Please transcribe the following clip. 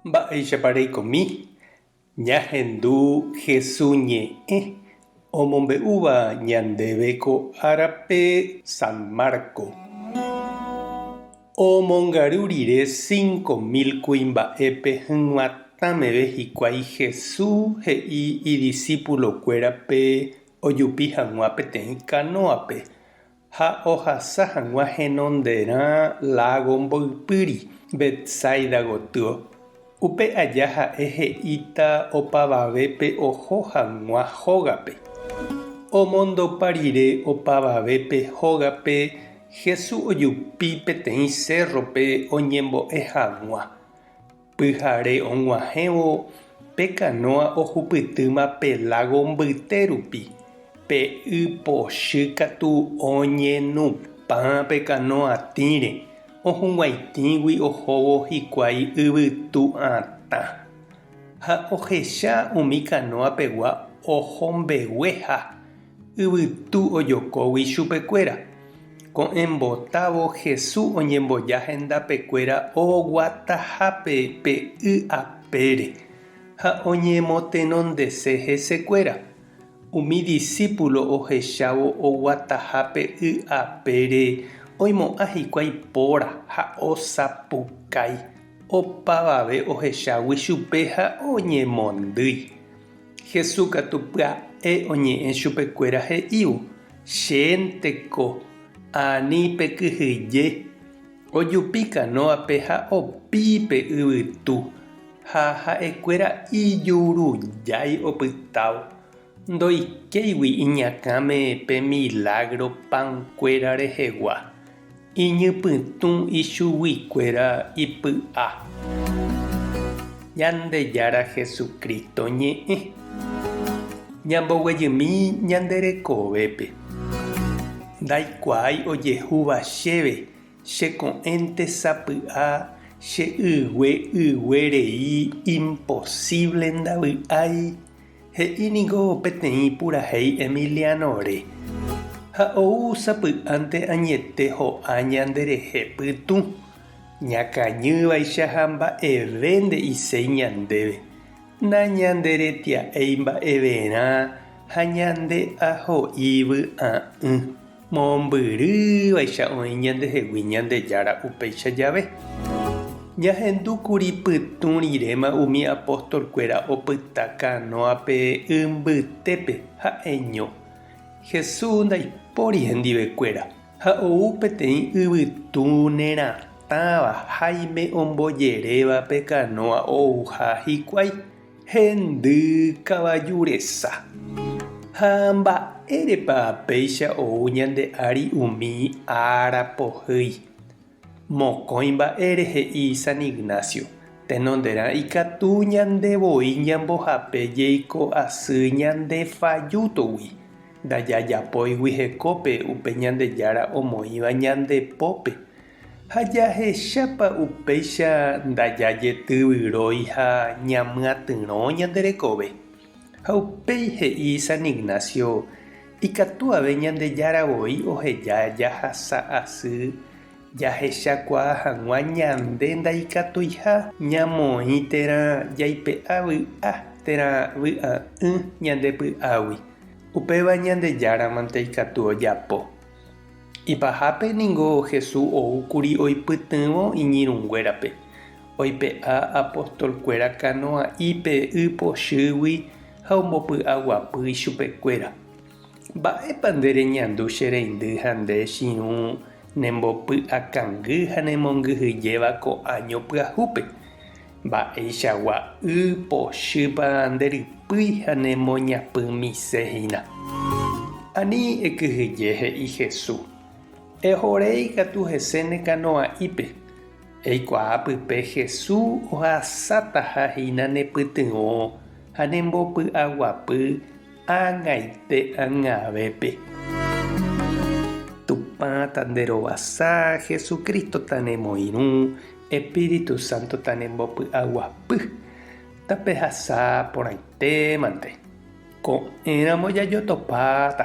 Mba'éichapa reikomi? Ñahendu Hesu ñe'ẽ omombe'úva ñandéve ko árape San Marco. Omongaru rire 5000 kuimba'épe hyg̃uatã meve hikuái Hesu he'i idisípulokuérape ojupi hag̃ua peteĩ kanóape Ha ohasa hag̃ua henonderã lágo mboypýri, Betsaida gotyo. Upe aja ha'e he'íta opavavépe oho hag̃ua hógape. Omondopa rire opavavépe hógape, Jesús ojupi peteĩ sérrope oñembo'e hag̃ua. Pyhare og̃uahẽvo, pe kanóa ohupytýma pe lágo mbyte rupi, pe y pochy katu oñenupã pe kanóa tĩre, ohug̃uaitĩgui ohóvo hikuái yvytu atã. Ha ohecha umi kanóa pegua oho mbegueha, Yvytu ojokógui chupekuéra. Ko'ẽmbotávo Jesús oñemboja hendapekuéra oguatahápe pe y apére ha oñemotenondese hesekuéra. Umi disípulo ohechávo oguataha pe y apére oimo'ã hikuái póra ha osapukái, opavave ohechágui chupe ha oñemondýi. Jesús katu pya'e oñe'ẽ chupekuéra he'ívo, Chénteko, ani pekyhyje. Ojupi kanóape ha opi pe yvytu, ha ha'ekuéra ijurujái opytávo, ndoikéigui iñakãme pe milágro pankuéra rehegua. Iñypytũ ichuguikuéra ipy'a. Ñandejára Jesucristo ñe'ẽ. Ñamboguejymi ñande rekovépe. Ndaikuaái ojehúva chéve, che ko'ẽnte sapy'a che ygue ygue rei imposible ndavy'ái. He'i ningo peteĩ purahéi Emiliano-re, Ha ou sapy'ánte añete ho'a ñanderehe pytũ, ñakañývaicha ha mba'eve nde'iséi ñandéve, nañanderetia'éi mba'everã ha ñande aho'i vy'a'ỹ. Mombyrývaicha oĩ ñandehegui Ñandejára upéicha jave. Ñahendúkuri pytũ riréma umi apóstolkuéra opyta kanóape y mbytépe ha'eño. Jesús ndaipóri hendivekuéra, ha ou peteĩ yvytu neratãva háime ombojeréva pe kanóa ouha hikuái. Hendy kavaju resa. Ha mba'érepa péicha ou ñande ári umi ára pohýi? Mokõi mba'ére he'i San Ignacio, tenonderã ikatu ñande voi ñambohape jeiko asy ñande fajútogui, ndajajapóigui hekópe upe Ñandejára omoĩva ñande pópe. Ha jahechápa upéicha ndajajetyvyrói ha ñamyatyrõ ñande rekove. Ha upéi he'i San Ignacio, ikatu ave Ñandejára voi oheja jahasa asy jahechakuaa hag̃ua ñande ndaikatuiha ñamoĩ térã jaipe'a vy'a térã vy'a'ỹ ñande py'águi. Upéva Ñandejáramante ikatu ojapo. Ipahápe ningo Jesús oúkuri oipytyvõ iñirũnguérape, oipe'a apostolkuéra kanoa'ípe y pochýgui ha ombopy'aguapy ichupekuéra. Mba'épa nde reñandu che reindy ha nde chirũ nembopy'akangy ha nemongyhyjéva ko áño pyahúpe? Mba'eichagua y pochýpa nde rypýi ha nemoñapymise hína? Ani ekyhyje, he'i Hesu. Ehorei katu hese ne kanoa'ípe. Eikuaa pype Hesu ohasátaha hína ne pytyvõ ha nembopy'aguapy ág̃aite ag̃avépe. Tupã tanderovasa, Jesucristo tanemoirũ, Espíritu Santo tanembopy'aguapy, tapehasa porãitémante. Ko'ẽramo jajotopáta.